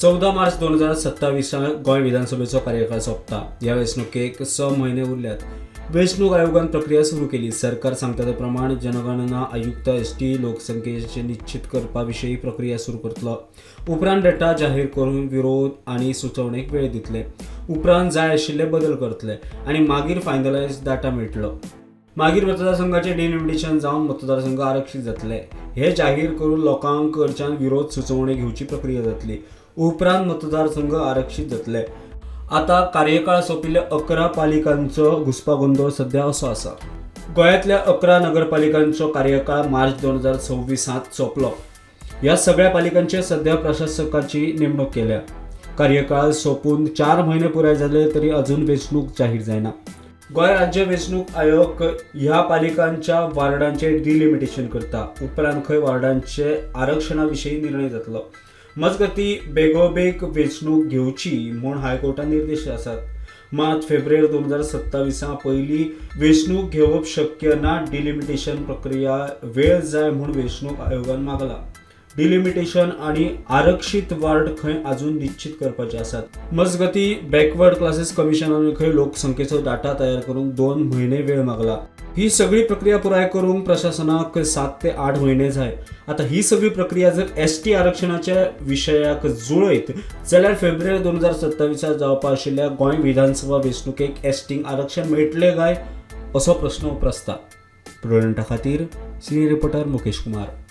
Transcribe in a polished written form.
14 मार्च 2027 गोंय विधानसभेचो कार्यकाळ सोंपता. ह्या वेंचणुकेक 6 म्हयने उरल्यात. वेंचणूक आयोगान प्रक्रिया सुरू केली. सरकार सांगता ते प्रमाण जनगणना आयुक्त एसटी लोकसंख्येचे निश्चित करपा विशीं प्रक्रिया सुरू करतलो. उपरांत डेटा जाहीर करून विरोध आनी सुचोवणेक वेळ दितले. उपरांत जाय आशिल्ले बदल करतले आनी मागीर फायनलायज डाटा मेळटलो. मागीर मतदारसंघाचे डिलिमिटेशन जावन मतदारसंघ आरक्षीत जातले. हे जाहीर करून लोकांक कडच्यान विरोध सुचोवणी घेवची प्रक्रिया जातली. उपरांत मतदारसंघ आरक्षीत जातले. आता कार्यकाळ सोंपिल्ल्या 11 पालिकांचो घुस्पागोंदळ सध्या असो आसा. गोंयांतल्या 11 नगरपालिकांचो कार्यकाळ मार्च 2026 सोंपलो. ह्या सगळ्या पालिकांचे सध्या प्रशासकाची नेमणूक केल्या. कार्यकाळ सोंपून 4 म्हयने पुराय जाले तरी अजून वेंचणूक जाहीर जायना. गोंय राज्य वेंचणूक आयोग ह्या पालिकांच्या वार्डांचे डिलिमिटेशन करता. उपरांत खंय वार्डांचे आरक्षणा विशीं निर्णय जातलो. मजगती बेगोबेग वेंचणूक घेवची म्हूण हायकोर्टान निर्देश आसात. मात फेब्रुवारी 2027 पयलीं वेंचणूक घेवप शक्य ना. डिलिमिटेशन प्रक्रिया वेळ जाय म्हूण वेंचणूक आयोगान मागला. डिलिमिटेशन आनी आरक्षीत वार्ड खंय अजून निश्चित करपाचे आसात. मजगती बॅकवर्ड क्लासेस कमिशनान खंय लोकसंख्येचो डाटा तयार करूंक 2 म्हयने वेळ मागला. ही सगळी प्रक्रिया पुराय करूंक प्रशासनाक 7 ते 8 म्हयने जाय. आता ही सगळी प्रक्रिया जर एसटी आरक्षणाच्या विशयाक जुळयत जाल्यार फेब्रुवारी 2027 जावपा आशिल्ल्या गोंय विधानसभा वेंचणुकेक एसटींक आरक्षण मेळटलें काय असो प्रस्न उप्रासता. प्रुडंटा खातीर सिनियर रिपोर्टर मुकेश कुमार.